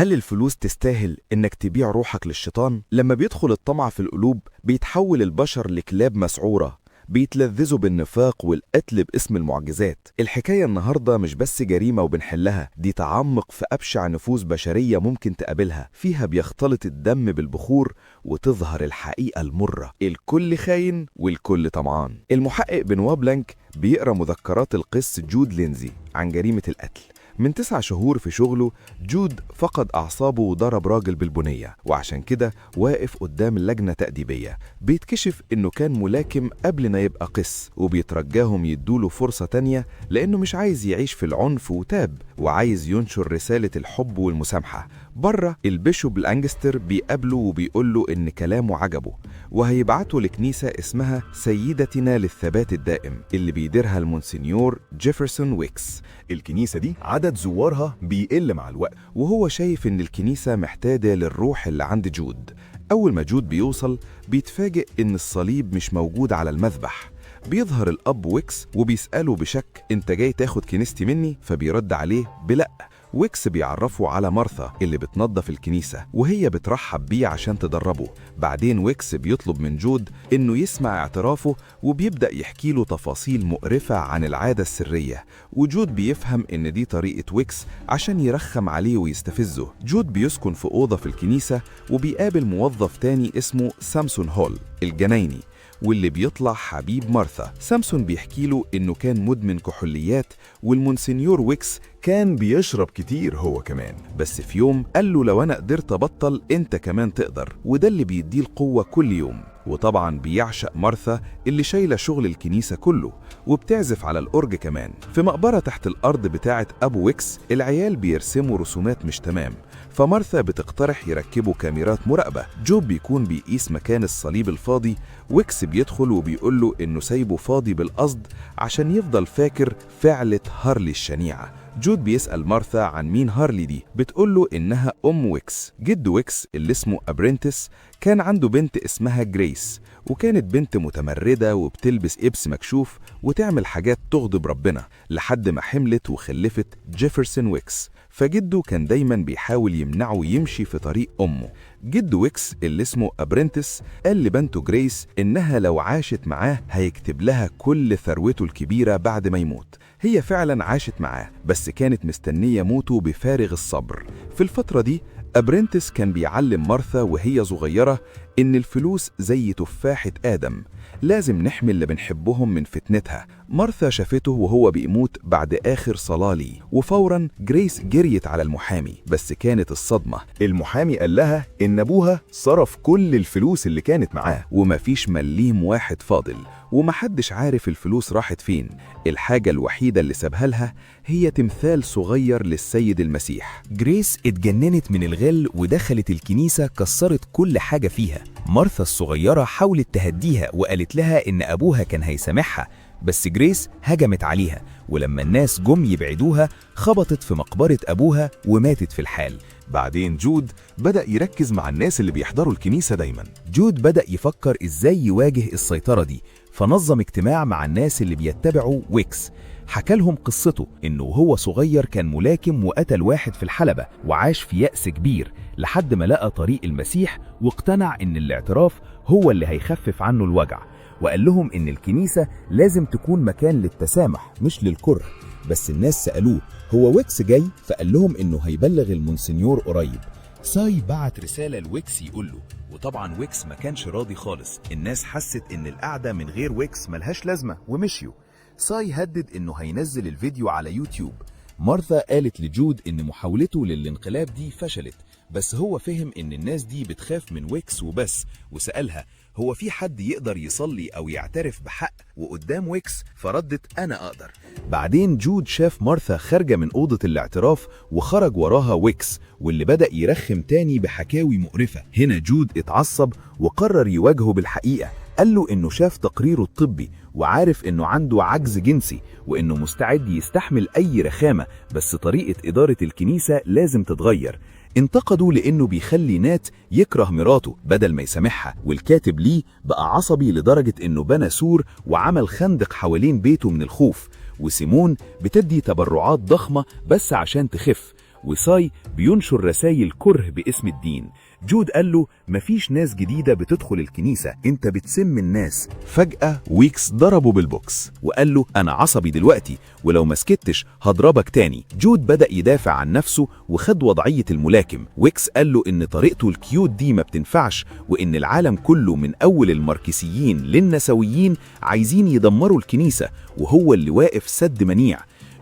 هل الفلوس تستاهل إنك تبيع روحك للشيطان؟ لما بيدخل الطمع في القلوب بيتحول البشر لكلاب مسعورة، بيتلذذوا بالنفاق والقتل باسم المعجزات. الحكاية النهاردة مش بس جريمة وبنحلها، دي تعمق في أبشع نفوس بشرية ممكن تقابلها. فيها بيختلط الدم بالبخور وتظهر الحقيقة المرة، الكل خاين والكل طمعان. المحقق بنوا بلانك بيقرأ مذكرات القس جود لينزي عن جريمة القتل. من 9 شهور في شغله، جود فقد أعصابه وضرب راجل بالبنية، وعشان كده واقف قدام اللجنة تأديبية. بيتكشف إنه كان ملاكم قبل ما يبقى قس، وبيترجاهم يدوله فرصة تانية لأنه مش عايز يعيش في العنف وتاب، وعايز ينشر رسالة الحب والمسامحة. بره، ال bishop لانجستر بيقابله وبيقوله إن كلامه عجبه، وهيبعته لكنيسة اسمها سيدتنا للثبات الدائم اللي بيديرها المونسنيور جيفرسون ويكس. الكنيسة دي عدد زوارها بيقل مع الوقت، وهو شايف إن الكنيسة محتاجة للروح اللي عند جود. أول ما جود بيوصل بيتفاجئ إن الصليب مش موجود على المذبح. بيظهر الأب ويكس وبيسأله بشك: أنت جاي تاخد كنيستي مني؟ فبيرد عليه بلأ. ويكس بيعرفه على مارثا اللي بتنظف الكنيسة، وهي بترحب بيه عشان تدربه. بعدين ويكس بيطلب من جود إنه يسمع اعترافه، وبيبدأ يحكي له تفاصيل مقرفة عن العادة السرية، وجود بيفهم إن دي طريقة ويكس عشان يرخم عليه ويستفزه. جود بيسكن في أوضة في الكنيسة، وبيقابل موظف تاني اسمه سامسون هول الجنايني، واللي بيطلع حبيب مارثا. سامسون بيحكي له إنه كان مدمن كحوليات، والمونسنيور ويكس كان بيشرب كتير هو كمان، بس في يوم قال له: لو أنا قدرت أبطل أنت كمان تقدر. وده اللي بيديه القوة كل يوم. وطبعا بيعشق مارثا اللي شايلة شغل الكنيسة كله وبتعزف على الأورج كمان. في مقبرة تحت الأرض بتاعة أبو ويكس، العيال بيرسموا رسومات مش تمام، فمارثا بتقترح يركبوا كاميرات مراقبة. جود بيكون بيقيس مكان الصليب الفاضي. ويكس بيدخل وبيقول له إنه سايبه فاضي بالقصد عشان يفضل فاكر فعلة هارلي الشنيعة. جود بيسأل مارثا عن مين هارلي دي، بتقول له إنها أم ويكس. جد ويكس اللي اسمه أبرنتس كان عنده بنت اسمها جريس، وكانت بنت متمردة وبتلبس لبس مكشوف وتعمل حاجات تغضب ربنا، لحد ما حملت وخلفت جيفرسون ويكس. فجده كان دايما بيحاول يمنعه يمشي في طريق أمه. جد ويكس اللي اسمه أبرنتس قال لبنته جريس إنها لو عاشت معاه هيكتب لها كل ثروته الكبيرة بعد ما يموت. هي فعلا عاشت معاه، بس كانت مستنية موته بفارغ الصبر. في الفترة دي أبرنتس كان بيعلم مارثا وهي صغيرة إن الفلوس زي تفاحة آدم، لازم نحمي اللي بنحبهم من فتنتها. مارثا شافته وهو بيموت بعد آخر صلاة ليه، وفورا جريس جريت على المحامي، بس كانت الصدمة المحامي قال لها إن أبوها صرف كل الفلوس اللي كانت معاه، ومفيش مليم واحد فاضل، ومحدش عارف الفلوس راحت فين. الحاجة الوحيدة اللي سابها لها هي تمثال صغير للسيد المسيح. جريس اتجننت من الغل ودخلت الكنيسة، كسرت كل حاجة فيها. مارثا الصغيرة حاولت تهديها وقالت لها إن أبوها كان هيسامحها، بس جريس هجمت عليها، ولما الناس جم يبعدوها خبطت في مقبرة أبوها وماتت في الحال. بعدين جود بدأ يركز مع الناس اللي بيحضروا الكنيسة دايما. جود بدأ يفكر إزاي يواجه السيطرة دي، فنظم اجتماع مع الناس اللي بيتبعوا ويكس. حكى لهم قصته إنه وهو صغير كان ملاكم وقتل واحد في الحلبة، وعاش في يأس كبير لحد ما لقى طريق المسيح واقتنع إن الاعتراف هو اللي هيخفف عنه الوجع. وقال لهم إن الكنيسة لازم تكون مكان للتسامح مش للكره. بس الناس سألوه هو ويكس جاي؟ فقال لهم إنه هيبلغ المونسنيور قريب. ساي بعت رسالة لويكس يقول له، وطبعا ويكس ما كانش راضي خالص. الناس حست إن القعدة من غير ويكس ملهاش لازمة ومشيوا. ساي هدد إنه هينزل الفيديو على يوتيوب. مارثا قالت لجود إن محاولته للانقلاب دي فشلت، بس هو فهم إن الناس دي بتخاف من ويكس وبس، وسألها هو في حد يقدر يصلي أو يعترف بحق وقدام ويكس؟ فردت أنا أقدر. بعدين جود شاف مارثا خارجة من أوضة الاعتراف وخرج وراها ويكس، واللي بدأ يرخم تاني بحكاوي مقرفة. هنا جود اتعصب وقرر يواجهه بالحقيقة. قال له إنه شاف تقريره الطبي وعارف إنه عنده عجز جنسي وإنه مستعد يستحمل أي رخامة، بس طريقة إدارة الكنيسة لازم تتغير. انتقدوا لأنه بيخلي نات يكره مراته بدل ما يسامحها، والكاتب ليه بقى عصبي لدرجة إنه بنى سور وعمل خندق حوالين بيته من الخوف. وسيمون بتدي تبرعات ضخمة بس عشان تخف. وساي بينشر رسائل كره باسم الدين. جود قال له مفيش ناس جديدة بتدخل الكنيسة، انت بتسم الناس. فجأة ويكس ضربه بالبوكس وقال له أنا عصبي دلوقتي ولو ما سكتش هضربك تاني. جود بدأ يدافع عن نفسه وخد وضعية الملاكم. ويكس قال له إن طريقته ال cute دي ما بتنفعش، وإن العالم كله من أول الماركسيين للنسويين عايزين يدمروا الكنيسة، وهو اللي واقف سد منيع.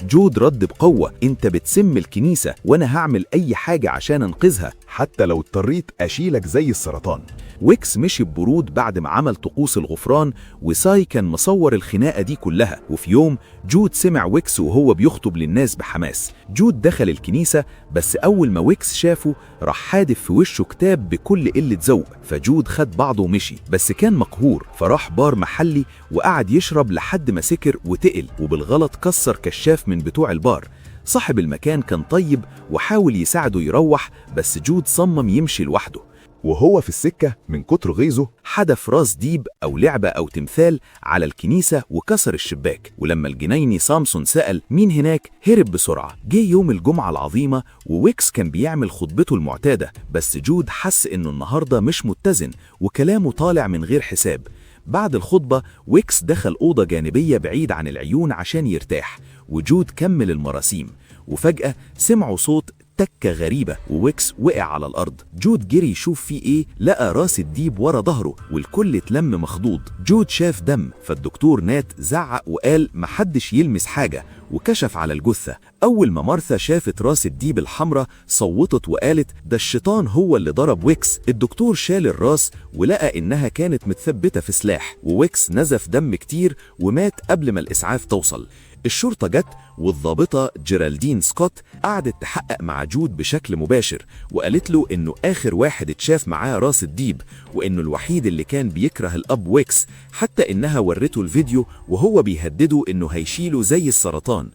جود رد بقوة، انت بتسم الكنيسة وانا هعمل اي حاجة عشان انقذها، حتى لو اضطريت أشيلك زي السرطان. ويكس مشي ببرود بعد ما عمل طقوس الغفران، وساي كان مصور الخناقة دي كلها. وفي يوم جود سمع ويكس وهو بيخطب للناس بحماس. جود دخل الكنيسة، بس أول ما ويكس شافه راح حادف في وشه كتاب بكل قلة ذوق، فجود خد بعضه ومشي، بس كان مقهور، فراح بار محلي وقعد يشرب لحد ما سكر وتقل، وبالغلط كسر كشاف من بتوع البار. صاحب المكان كان طيب وحاول يساعده يروح، بس جود صمم يمشي لوحده. وهو في السكة من كتر غيظه حدف راس ديب أو لعبة أو تمثال على الكنيسة وكسر الشباك. ولما الجنايني سامسون سأل مين هناك هرب بسرعة. جه يوم الجمعة العظيمة وويكس كان بيعمل خطبته المعتادة، بس جود حس إنه النهاردة مش متزن وكلامه طالع من غير حساب. بعد الخطبة ويكس دخل أوضة جانبية بعيد عن العيون عشان يرتاح، وجود كمل المراسيم. وفجأة سمعوا صوت تكة غريبة وويكس وقع على الأرض. جود جري يشوف فيه إيه، لقى راس الديب ورا ظهره والكل اتلم مخضوض. جود شاف دم، فالدكتور نات زعق وقال محدش يلمس حاجة، وكشف على الجثة. أول ما مارثا شافت راس الديب الحمراء صوتت وقالت ده الشيطان هو اللي ضرب ويكس. الدكتور شال الراس ولقى إنها كانت متثبتة في سلاح، وويكس نزف دم كتير ومات قبل ما الإسعاف توصل. الشرطة جت، والضابطة جيرالدين سكوت قعدت تحقق مع جود بشكل مباشر، وقالت له إنه آخر واحد اتشاف معاه راس الديب، وإنه الوحيد اللي كان بيكره الأب ويكس، حتى إنها ورته الفيديو وهو بيهدده إنه هيشيله زي السرطان.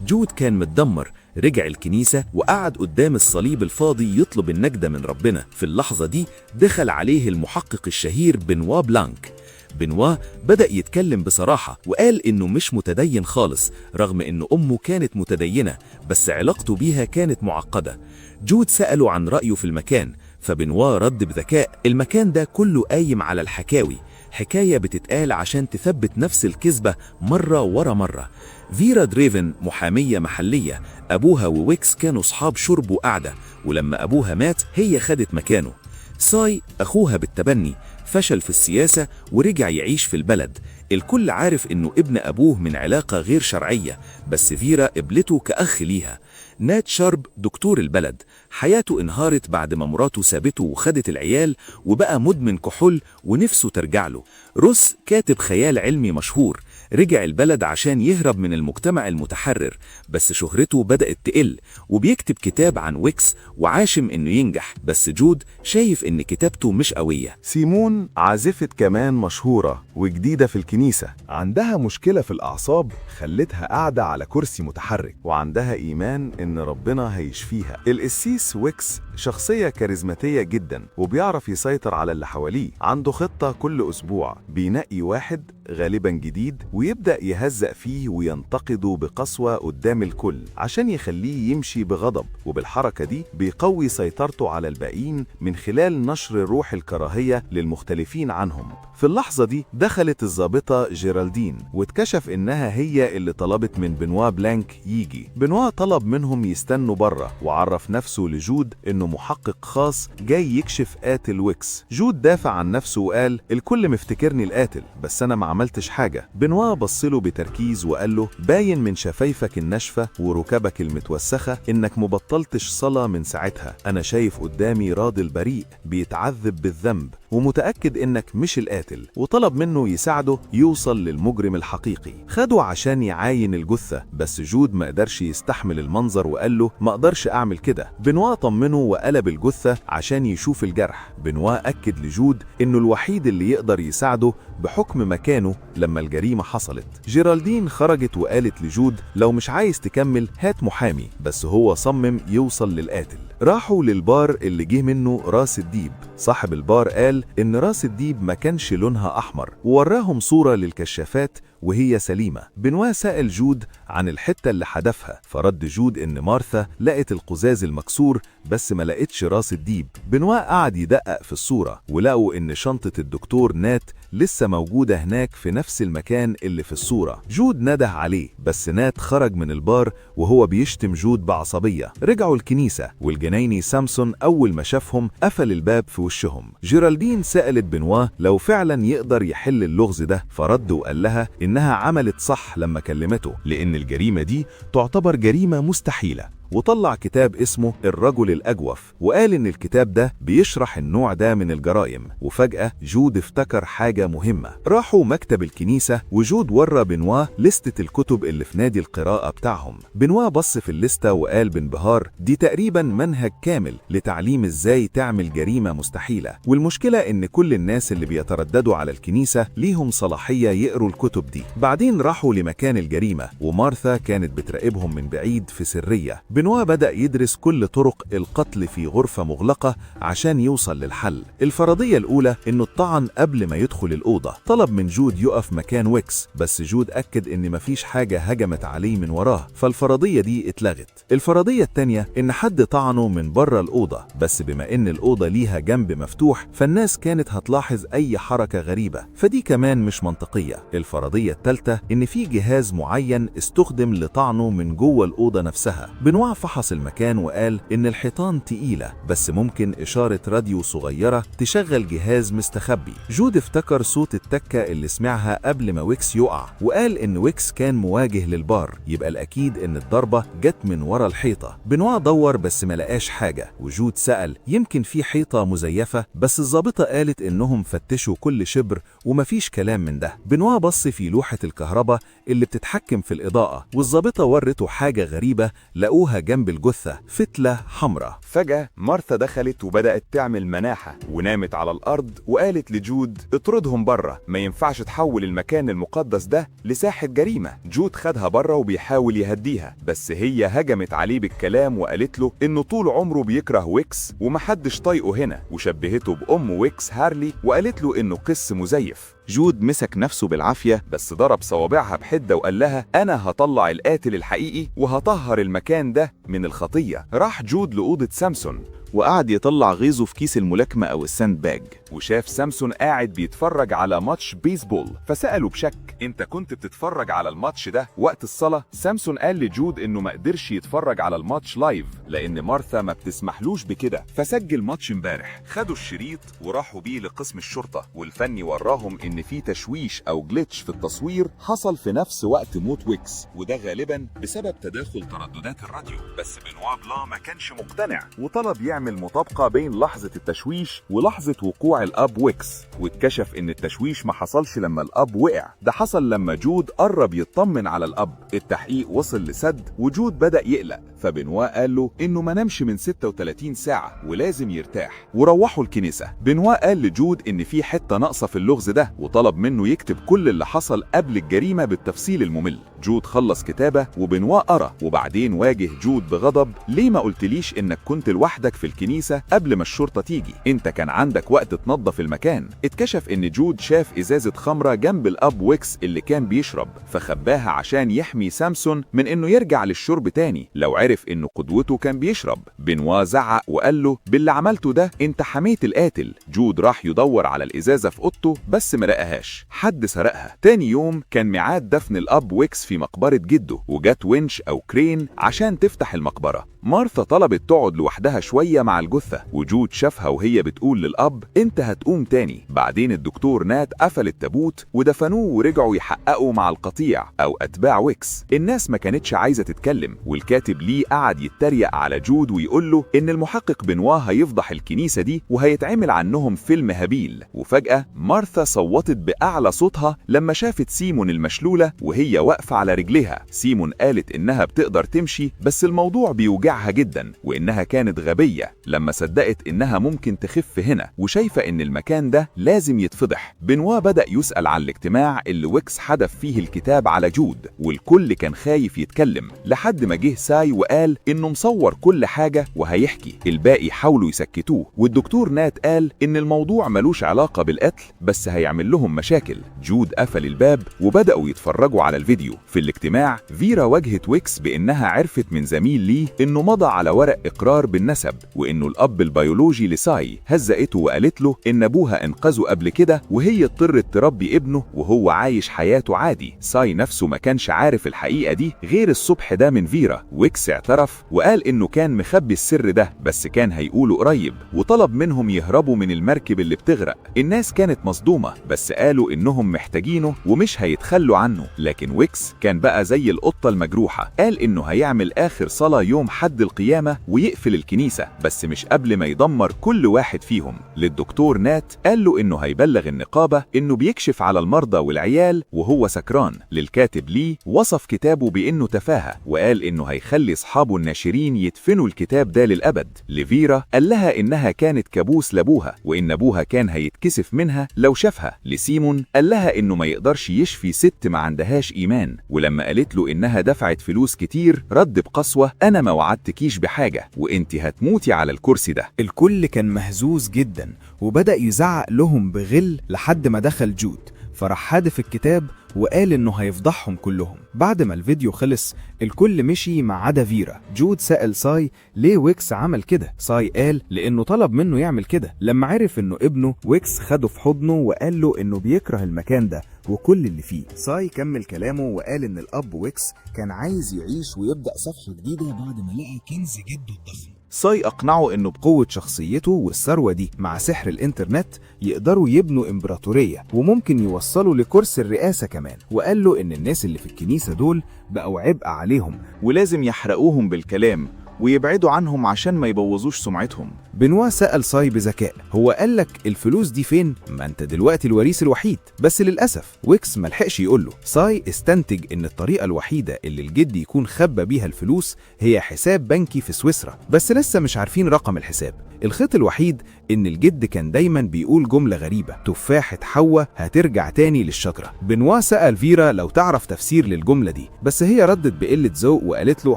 جود كان متدمر، رجع الكنيسة وقعد قدام الصليب الفاضي يطلب النجدة من ربنا. في اللحظة دي دخل عليه المحقق الشهير بنوا بلانك. بنوا بدأ يتكلم بصراحة وقال إنه مش متدين خالص، رغم إن أمه كانت متدينة، بس علاقته بيها كانت معقدة. جود سأله عن رأيه في المكان، فبنوا رد بذكاء، المكان ده كله قايم على الحكاوي، حكاية بتتقال عشان تثبت نفس الكذبة مرة ورا مرة. فيرا دريفن محامية محلية، أبوها وويكس كانوا صحاب شرب وقعدة، ولما أبوها مات هي خدت مكانه. ساي أخوها بالتبني فشل في السياسة ورجع يعيش في البلد. الكل عارف إنه ابن أبوه من علاقة غير شرعية، بس فيرا قبلته كأخ ليها. نات شارب دكتور البلد، حياته انهارت بعد ما مراته سابته وخدت العيال، وبقى مدمن كحول ونفسه ترجع له. روس كاتب خيال علمي مشهور، رجع البلد عشان يهرب من المجتمع المتحرر، بس شهرته بدأت تقل، وبيكتب كتاب عن ويكس وعاشم إنه ينجح، بس جود شايف إن كتابته مش قوية. سيمون عازفة كمان مشهورة وجديدة في الكنيسة، عندها مشكلة في الأعصاب خلتها قاعدة على كرسي متحرك، وعندها إيمان إن ربنا هيشفيها. القسيس ويكس شخصية كاريزماتية جدا وبيعرف يسيطر على اللي حواليه. عنده خطة كل أسبوع، بينقي واحد غالبا جديد ويبدأ يهزأ فيه وينتقده بقسوة قدام الكل عشان يخليه يمشي بغضب، وبالحركة دي بيقوي سيطرته على الباقيين من خلال نشر روح الكراهية للمختلفين عنهم. في اللحظة دي دخلت الضابطة جيرالدين، واتكشف إنها هي اللي طلبت من بنوا بلانك يجي. بنوا طلب منهم يستنوا بره، وعرف نفسه لجود إنه محقق خاص جاي يكشف قاتل ويكس. جود دافع عن نفسه وقال الكل مفتكرني القاتل، بس أنا ما عملتش حاجة. بنوا بصله بتركيز وقال له باين من شفايفك الناشفة وركبك المتوسخة إنك مبطلتش صلاة من ساعتها. أنا شايف قدامي راضي البريء بيتعذب بالذنب ومتأكد إنك مش القاتل، وطلب منه يساعده يوصل للمجرم الحقيقي. خده عشان يعاين الجثة، بس جود ما قدرش يستحمل المنظر وقال له ما اقدرش أعمل كده. بنوا طمنه وقلب الجثة عشان يشوف الجرح. بنوا أكد لجود إنه الوحيد اللي يقدر يساعده بحكم مكانه لما الجريمة حصلت. جيرالدين خرجت وقالت لجود لو مش عايز تكمل هات محامي، بس هو صمم يوصل للقاتل. راحوا للبار اللي جه منه راس الديب. صاحب البار قال إن راس الديب ما كانش لونها أحمر، ووراهم صورة للكشافات وهي سليمة. بنوا سأل جود عن الحتة اللي حدفها، فرد جود إن مارثا لقت القزاز المكسور بس ما لقتش راس الديب. بنوا قعد يدقق في الصورة ولقوا إن شنطة الدكتور نات لسه موجودة هناك في نفس المكان اللي في الصورة. جود نده عليه بس نات خرج من البار وهو بيشتم جود بعصبية. رجعوا الكنيسة والجنايني سامسون أول ما شافهم قفل الباب في وشهم. جيرالدين سألت بنوا لو فعلا يقدر يحل اللغز ده، فرد وقال لها إنها عملت صح لما كلمته، لأن الجريمة دي تعتبر جريمة مستحيلة. وطلع كتاب اسمه الرجل الأجوف، وقال إن الكتاب ده بيشرح النوع ده من الجرائم. وفجأة جود افتكر حاجة مهمة. راحوا مكتب الكنيسة وجود ورى بنوا لستة الكتب اللي في نادي القراءة بتاعهم. بنوا بص في الليستة وقال بانبهار: دي تقريبا منهج كامل لتعليم ازاي تعمل جريمة مستحيلة. والمشكلة إن كل الناس اللي بيترددوا على الكنيسة ليهم صلاحية يقروا الكتب دي. بعدين راحوا لمكان الجريمة ومارثا كانت بتراقبهم من بعيد في سرية. بنوا بدأ يدرس كل طرق القتل في غرفة مغلقة عشان يوصل للحل. الفرضية الأولى إنه اتطعن قبل ما يدخل الأوضة. طلب من جود يقف مكان ويكس، بس جود أكد إن مفيش حاجة هجمت عليه من وراه، فالفرضية دي اتلغت. الفرضية الثانية إن حد طعنه من بره الأوضة، بس بما إن الأوضة ليها جنب مفتوح فالناس كانت هتلاحظ أي حركة غريبة، فدي كمان مش منطقية. الفرضية الثالثة إن في جهاز معين استخدم لطعنه من جوه الأوضة نفسها. بنوا فحص المكان وقال إن الحيطان تقيلة، بس ممكن إشارة راديو صغيرة تشغل جهاز مستخبي. جود افتكر صوت التكة اللي سمعها قبل ما ويكس يقع، وقال إن ويكس كان مواجه للبار، يبقى الأكيد إن الضربة جت من ورا الحيطة. بنوا دور بس ما لقاش حاجة، وجود سأل يمكن في حيطة مزيفة، بس الضابطة قالت إنهم فتشوا كل شبر ومفيش كلام من ده. بنوا بص في لوحة الكهرباء اللي بتتحكم في الإضاءة، والضابطة ورته حاجة غريبة لقوها جنب الجثة، فتلة حمراء. فجأة مارثا دخلت وبدأت تعمل مناحة ونامت على الأرض وقالت لجود: اطردهم بره، ما ينفعش تحول المكان المقدس ده لساحة جريمة. جود خدها بره وبيحاول يهديها، بس هي هجمت عليه بالكلام وقالت له إنه طول عمره بيكره ويكس ومحدش طايقه هنا، وشبهته بأم ويكس هارلي وقالت له إنه قس مزيف. جود مسك نفسه بالعافية بس ضرب صوابعها بحدة وقال لها: أنا هطلع القاتل الحقيقي وهطهر المكان ده من الخطية. راح جود لأوضة سامسون وقعد يطلع غيظه في كيس الملاكمة أو ال sandbag، وشاف سامسون قاعد بيتفرج على ماتش بيسبول، فسأله بشك: انت كنت بتتفرج على الماتش ده وقت الصلاة؟ سامسون قال لجود انه ما قدرش يتفرج على الماتش live لان مارثا ما بتسمحلوش بكده، فسجل ماتش امبارح. خدوا الشريط وراحوا بيه لقسم الشرطة، والفني وراهم ان في تشويش او glitch في التصوير حصل في نفس وقت موت ويكس، وده غالبا بسبب تداخل ترددات الراديو. بس بنوا بلا ما كانش مقتنع وطلب يعمل مطابقة بين لحظة التشويش ولحظة وقوع الأب ويكس، واتكشف إن التشويش ما حصلش لما الأب وقع، ده حصل لما جود قرب يطمن على الأب. التحقيق وصل لسد وجود بدأ يقلق، فبنوا قال له إنه ما نامش من 36 ساعة ولازم يرتاح، وروحوا الكنيسة. بنوا قال لجود إن في حتة ناقصة في اللغز ده، وطلب منه يكتب كل اللي حصل قبل الجريمة بالتفصيل الممل. جود خلص كتابة وبنوا قرأ، وبعدين واجه جود بغضب: ليه ما قلتليش إنك كنت لوحدك في الكنيسة قبل ما الشرطة تيجي؟ انت كان عندك وقت تنظف المكان. اتكشف ان جود شاف ازازة خمرة جنب الاب ويكس اللي كان بيشرب، فخباها عشان يحمي سامسون من انه يرجع للشرب تاني لو عرف انه قدوته كان بيشرب. بنوا زعق وقال له: باللي عملته ده انت حميت القاتل. جود راح يدور على الازازة في اوضته بس ما لقاهاش، حد سرقها. تاني يوم كان ميعاد دفن الاب ويكس في مقبرة جده، وجات ونش او crane عشان تفتح المقبرة. مارثا طلبت تقعد لوحدها شوية مع الجثة، وجود شافها وهي بتقول للأب: انت هتقوم تاني. بعدين الدكتور نات قفل التابوت ودفنوه ورجعوا يحققوا مع القطيع أو أتباع ويكس. الناس ما كانتش عايزة تتكلم، والكاتب ليه قعد يتريق على جود ويقول له إن المحقق بنوا هيفضح الكنيسة دي وهيتعمل عنهم فيلم هبيل. وفجأة مارثا صوتت بأعلى صوتها لما شافت سيمون المشلولة وهي واقفة على رجليها. سيمون قالت إنها بتقدر تمشي بس الموضوع بيوجعها جدا، وإنها كانت غبية لما صدقت إنها ممكن تخف هنا، وشايفة إن المكان ده لازم يتفضح. بنوا بدأ يسأل عن الاجتماع اللي ويكس حدف فيه الكتاب على جود، والكل كان خايف يتكلم، لحد ما جه ساي وقال وقال إنه مصور كل حاجة وهيحكي. الباقي حاولوا يسكتوه، والدكتور نات قال إن الموضوع ملوش علاقة بالقتل بس هيعمل لهم مشاكل. جود قفل الباب وبدأوا يتفرجوا على الفيديو. في الاجتماع فيرا واجهت ويكس بإنها عرفت من زميل ليه إنه مضى على ورق إقرار بالنسب وإنه الأب البيولوجي لساي. هزقته وقالت له إن أبوها أنقذه قبل كده وهي اضطرت تربي ابنه وهو عايش حياته عادي. ساي نفسه ما كانش عارف الحقيقة دي غير الصبح ده من فيرا. ويكس اعترف وقال إنه كان مخبي السر ده بس كان هيقوله قريب، وطلب منهم يهربوا من المركب اللي بتغرق. الناس كانت مصدومة بس قالوا إنهم محتاجينه ومش هيتخلوا عنه. لكن ويكس كان بقى زي القطة المجروحة، قال إنه هيعمل آخر صلاة يوم حد القيامة ويقفل الكنيسة، بس مش قبل ما يدمر كل واحد فيهم. للدكتور نات قال له إنه هيبلغ النقابة إنه بيكشف على المرضى والعيال وهو سكران. للكاتب لي وصف كتابه بإنه تفاهة وقال إنه هيخلي أصحابه الناشرين يدفنوا الكتاب ده للأبد. لفيرا قال لها إنها كانت كابوس لأبوها وإن أبوها كان هيتكسف منها لو شافها. لسيمون قال لها إنه ما يقدرش يشفي ست ما عندهاش إيمان، ولما قالت له إنها دفعت فلوس كتير رد بقسوة أنا ما وعدتكيش بحاجة وإنت هتموتي على الكرسي ده. الكل كان مهزوز جدا وبدأ يزعق لهم بغل لحد ما دخل جود، فراح حادف الكتاب وقال إنه هيفضحهم كلهم. بعد ما الفيديو خلص الكل مشي ما عدا فيرا. جود سأل ساي ليه ويكس عمل كده. ساي قال لأنه طلب منه يعمل كده. لما عرف إنه ابنه، ويكس خده في حضنه وقال له إنه بيكره المكان ده وكل اللي فيه. ساي كمل كلامه وقال إن الأب ويكس كان عايز يعيش ويبدأ صفحة جديدة بعد ما لقى كنز جده الضخم. ساي أقنعه إنه بقوة شخصيته والثروة دي مع سحر الإنترنت يقدروا يبنوا إمبراطورية وممكن يوصلوا لكرسي الرئاسة كمان، وقال له إن الناس اللي في الكنيسة دول بقوا عبء عليهم ولازم يحرقوهم بالكلام ويبعدوا عنهم عشان ما يبوظوش سمعتهم. بنوا سأل ساي بذكاء، هو قال لك الفلوس دي فين؟ ما انت دلوقتي الوريث الوحيد. بس للأسف ويكس ملحقش يقوله. ساي استنتج ان الطريقة الوحيدة اللي الجد يكون خبى بيها الفلوس هي حساب بنكي في سويسرا، بس لسه مش عارفين رقم الحساب. الخيط الوحيد ان الجد كان دايما بيقول جملة غريبة، تفاحة حواء هترجع تاني للشجرة. بنوا سأل فيرا لو تعرف تفسير للجملة دي، بس هي ردت بقلة ذوق وقالت له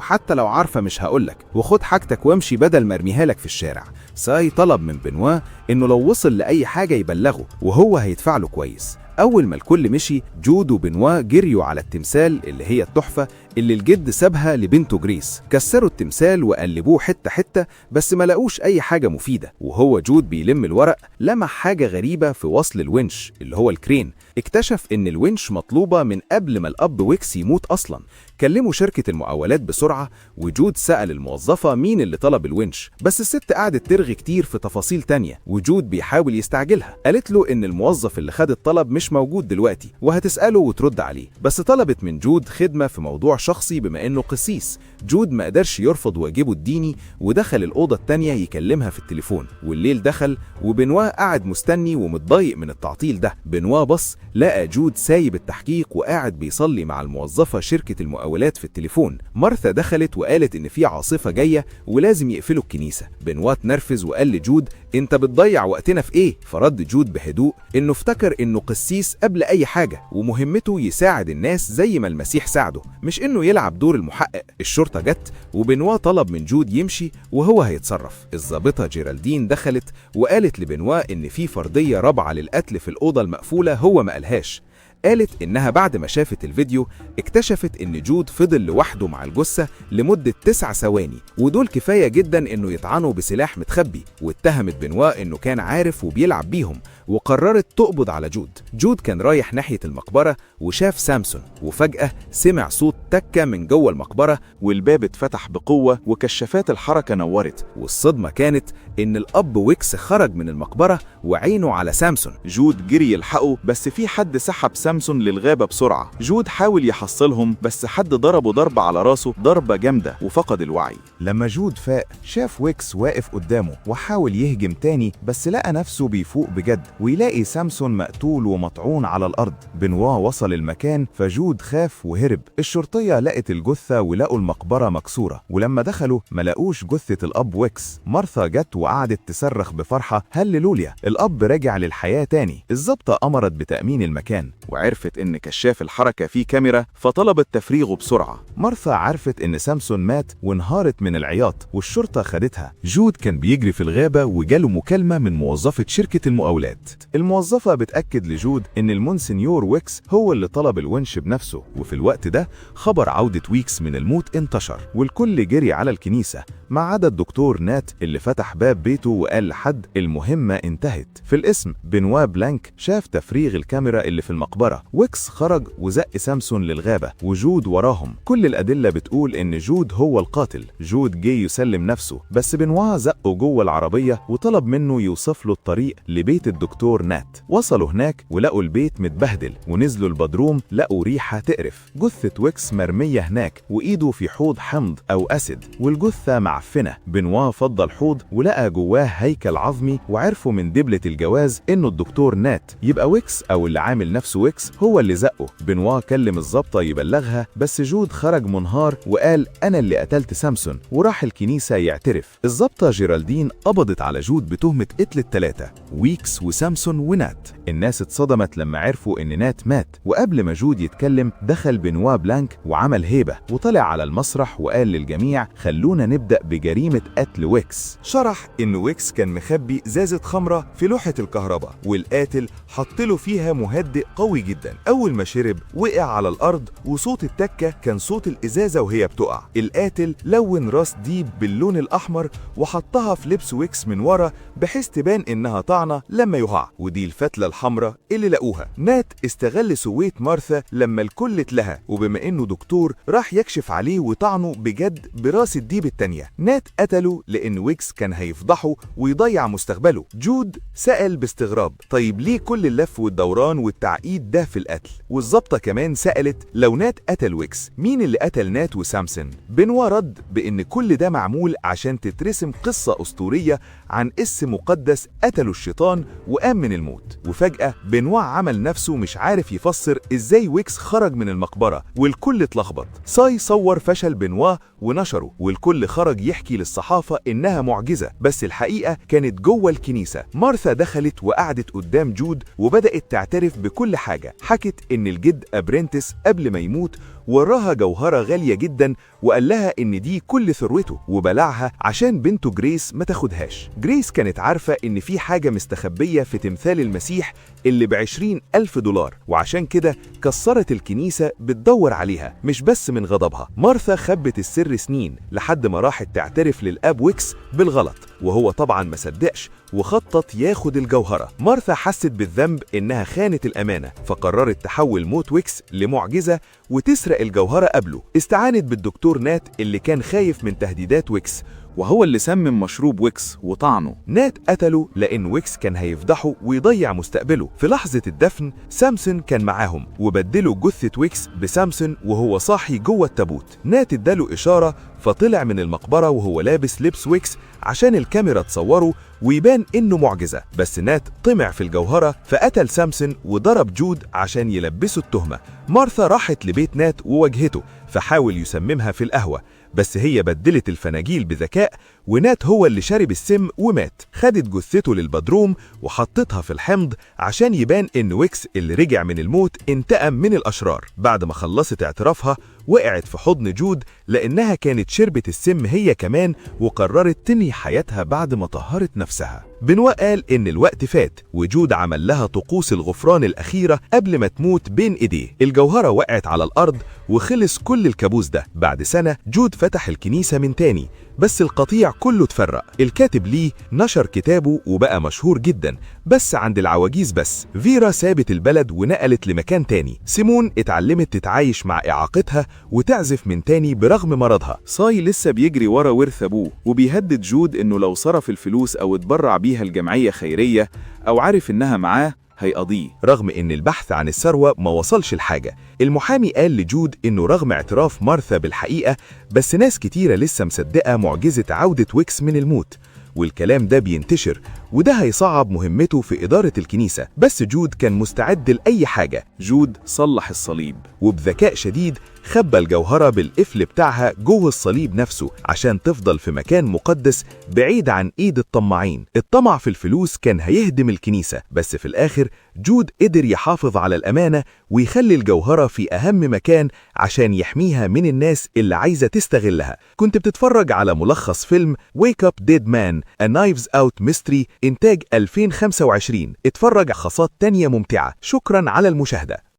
حتى لو عارفة مش هقولك، وخد حاجتك وامشي بدل ما ارميها لك في الشارع. ساي طلب من بنوا انه لو وصل لأي حاجة يبلغه وهو هيدفع له كويس. أول ما الكل مشي، جود وبنوا جريوا على التمثال اللي هي التحفة اللي الجد سابها لبنته جريس. كسروا التمثال وقلبوه حتة حتة بس ما لقوش أي حاجة مفيدة. وهو جود بيلم الورق لمح حاجة غريبة في وصل الونش اللي هو ال crane. اكتشف إن الونش مطلوبة من قبل ما الأب ويكس يموت أصلا. كلموا شركة المقاولات بسرعة، وجود سأل الموظفة مين اللي طلب الونش، بس الست قعدت ترغي كتير في تفاصيل تانية وجود بيحاول يستعجلها. قالت له إن الموظف اللي خد الطلب مش موجود دلوقتي وهتسأله وترد عليه، بس طلبت من جود خدمة في موضوع شخصي بما إنه قسيس. جود ما قدرش يرفض واجبه الديني ودخل الأوضة التانية يكلمها في التليفون. والليل دخل وبنوا قعد مستني ومتضايق من التعطيل ده. بنوا بص لقى جود سايب التحقيق وقاعد بيصلي مع الموظفة شركة المقاولات في التليفون. مارثا دخلت وقالت إن في عاصفة جاية ولازم يقفلوا الكنيسة. بنوا اتنرفز وقال لجود انت بتضيع وقتنا في ايه؟ فرد جود بهدوء انه افتكر انه قسيس قبل اي حاجة ومهمته يساعد الناس زي ما المسيح ساعده، مش انه يلعب دور المحقق. الشرطة جت وبنوا طلب من جود يمشي وهو هيتصرف. الضابطة جيرالدين دخلت وقالت لبنوا ان في فرضية رابعة للقتل في الأوضة المقفولة هو ما قالهاش. قالت إنها بعد ما شافت الفيديو اكتشفت إن جود فضل لوحده مع الجثة لمدة 9 ثواني، ودول كفاية جدا إنه يطعنوا بسلاح متخبي. واتهمت بنوا إنه كان عارف وبيلعب بيهم، وقررت تقبض على جود. جود كان رايح ناحية المقبرة وشاف سامسون، وفجأة سمع صوت تكة من جوه المقبرة والباب اتفتح بقوة وكشافات الحركة نورت. والصدمة كانت إن الأب ويكس خرج من المقبرة وعينه على سامسون. جود جري يلحقه، بس في حد سحب سامسون للغابة بسرعة. جود حاول يحصلهم بس حد ضربه ضربة على راسه، ضربة جامدة، وفقد الوعي. لما جود فاق شاف ويكس واقف قدامه وحاول يهجم تاني، بس لقى نفسه بيفوق بجد ويلاقي سامسون مقتول ومطعون على الأرض. بنوا وصل المكان فجود خاف وهرب. الشرطية لقت الجثة ولقوا المقبرة مكسورة، ولما دخلوا ما لقوش جثة الأب ويكس. مارثا جت وعملت وقعدت تصرخ بفرحة هللوليا، الأب رجع للحياة تاني. الضابطة أمرت بتأمين المكان، وعرفت إن كشاف الحركة فيه كاميرا فطلبت تفريغه بسرعة. مارثا عرفت إن سامسون مات وانهارت من العياط، والشرطة خدتها. جود كان بيجري في الغابة وجاله مكالمة من موظفة شركة المقاولات. الموظفة بتأكد لجود إن المونسنيور ويكس هو اللي طلب الونش بنفسه، وفي الوقت ده خبر عودة ويكس من الموت انتشر، والكل جري على الكنيسة ما عدا الدكتور نات اللي فتح باب بيته وقال لحد المهمة انتهت. في القسم بنوا بلانك شاف تفريغ الكاميرا اللي في المقبرة. ويكس خرج وزق سامسون للغابة وجود وراهم. كل الأدلة بتقول إن جود هو القاتل. جود جه يسلم نفسه، بس بنوا زقه جوه العربية وطلب منه يوصف له الطريق لبيت الدكتور نات. وصلوا هناك ولقوا البيت متبهدل، ونزلوا البدروم لقوا ريحة تقرف. جثة ويكس مرمية هناك وإيده في حوض حمض أو acid، والجثة معفنة. بنوا فضى الحوض ولقى جواه هيكل عظمي، وعرفوا من دبلة الجواز إنه الدكتور نات. يبقى ويكس أو اللي عامل نفسه ويكس هو اللي زقه. بنوا كلم الضابطة يبلغها، بس جود خرج منهار وقال أنا اللي قتلت سامسون، وراح الكنيسة يعترف. الضابطة جيرالدين قبضت على جود بتهمة قتل الثلاثة، ويكس وسامسون ونات. الناس اتصدمت لما عرفوا إن نات مات. وقبل ما جود يتكلم دخل بنوا بلانك وعمل هيبة وطلع على المسرح وقال للجميع خلونا نبدأ بجريمة قتل ويكس. شرح إن ويكس كان مخبي إزازة خمرة في لوحة الكهرباء، والقاتل حط له فيها مهدئ قوي جدا. أول ما شرب وقع على الأرض، وصوت التكة كان صوت الإزازة وهي بتقع. القاتل لون راس ديب باللون الأحمر وحطها في لبس ويكس من ورا بحيث تبان إنها طعنة لما يقع، ودي الفتلة الحمراء اللي لقوها. نات استغل سويت مارثا لما الكل اتلهى، وبما إنه دكتور راح يكشف عليه وطعنه بجد براس الديب التانية. نات قتله لأن ويكس كان هيفضحه ويضيع مستقبله. جود سأل باستغراب طيب ليه كل اللف والدوران والتعقيد ده في القتل؟ والظابطة كمان سألت لو نات قتل ويكس مين اللي قتل نات وسامسون؟ بنوا رد بإن كل ده معمول عشان تترسم قصة أسطورية عن قس مقدس قتله الشيطان وقام من الموت. وفجأة بنوا عمل نفسه مش عارف يفسر إزاي ويكس خرج من المقبرة، والكل اتلخبط. ساي صور فشل بنوا ونشره، والكل خرج يحكي للصحافة إنها معجزة، بس الحقيقة كانت جوه الكنيسة. مارثا دخلت وقعدت قدام جود وبدأت تعترف بكل حاجة. حكت إن الجد أبرنتس قبل ما يموت وراها جوهرة غالية جدا، وقال لها إن دي كل ثروته، وبلعها عشان بنته جريس ما تاخدهاش. جريس كانت عارفة إن في حاجة مستخبية في تمثال المسيح اللي ب20,000 دولار، وعشان كده كسرت الكنيسة بتدور عليها، مش بس من غضبها. مارثا خبت السر سنين لحد ما راحت تعترف للأب ويكس بالغلط، وهو طبعا ما صدقش وخطط ياخد الجوهرة. مارثا حست بالذنب إنها خانت الأمانة، فقررت تحول موت ويكس لمعجزة وتسرق الجوهرة قبله. استعانت بالدكتور نات اللي كان خايف من تهديدات ويكس، وهو اللي سمم مشروب ويكس وطعنه. نات قتله لأن ويكس كان هيفضحه ويضيع مستقبله. في لحظة الدفن سامسون كان معاهم، وبدلوا جثة ويكس بسامسون وهو صاحي جوه التابوت. نات اداله إشارة فطلع من المقبرة وهو لابس لبس ويكس عشان الكاميرا تصوره ويبان إنه معجزة. بس نات طمع في الجوهرة فقتل سامسون وضرب جود عشان يلبسه التهمة. مارثا راحت لبيت نات وواجهته، فحاول يسممها في القهوة، بس هي بدلت الفناجيل بذكاء، ونات هو اللي شرب السم ومات. خدت جثته للبدروم وحطتها في الحمض عشان يبان إن ويكس اللي رجع من الموت انتقم من الأشرار. بعد ما خلصت اعترافها وقعت في حضن جود لأنها كانت شربت السم هي كمان، وقررت تنهي حياتها بعد ما طهرت نفسها. بنوا قال إن الوقت فات، وجود عمل لها طقوس الغفران الأخيرة قبل ما تموت بين إيديه. الجوهرة وقعت على الأرض وخلص كل الكابوس ده. بعد سنة جود فتح الكنيسة من تاني، بس القطيع كله اتفرق. الكاتب ليه نشر كتابه وبقى مشهور جدا، بس عند العواجيز بس. فيرا سابت البلد ونقلت لمكان تاني. سيمون اتعلمت تتعايش مع إعاقتها وتعزف من تاني برغم مرضها. ساي لسه بيجري ورا ورث أبوه، وبيهدد جود إنه لو صرف الفلوس أو اتبرع بيها الجمعية خيرية أو عرف إنها معاه هيقضيه، رغم إن البحث عن الثروة ما وصلش لحاجة. المحامي قال لجود إنه رغم اعتراف مارثا بالحقيقة، بس ناس كتيرة لسه مصدقة معجزة عودة ويكس من الموت، والكلام ده بينتشر. وده هيصعب مهمته في إدارة الكنيسة. بس جود كان مستعد لأي حاجة. جود صلح الصليب، وبذكاء شديد خبى الجوهرة بالقفل بتاعها جوه الصليب نفسه عشان تفضل في مكان مقدس بعيد عن إيد الطماعين. الطمع في الفلوس كان هيهدم الكنيسة، بس في الآخر جود قدر يحافظ على الأمانة ويخلي الجوهرة في أهم مكان عشان يحميها من الناس اللي عايزة تستغلها. كنت بتتفرج على ملخص فيلم Wake Up Dead Man A Knives Out Mystery إنتاج 2025. اتفرج خاصات تانية ممتعة. شكرا على المشاهدة.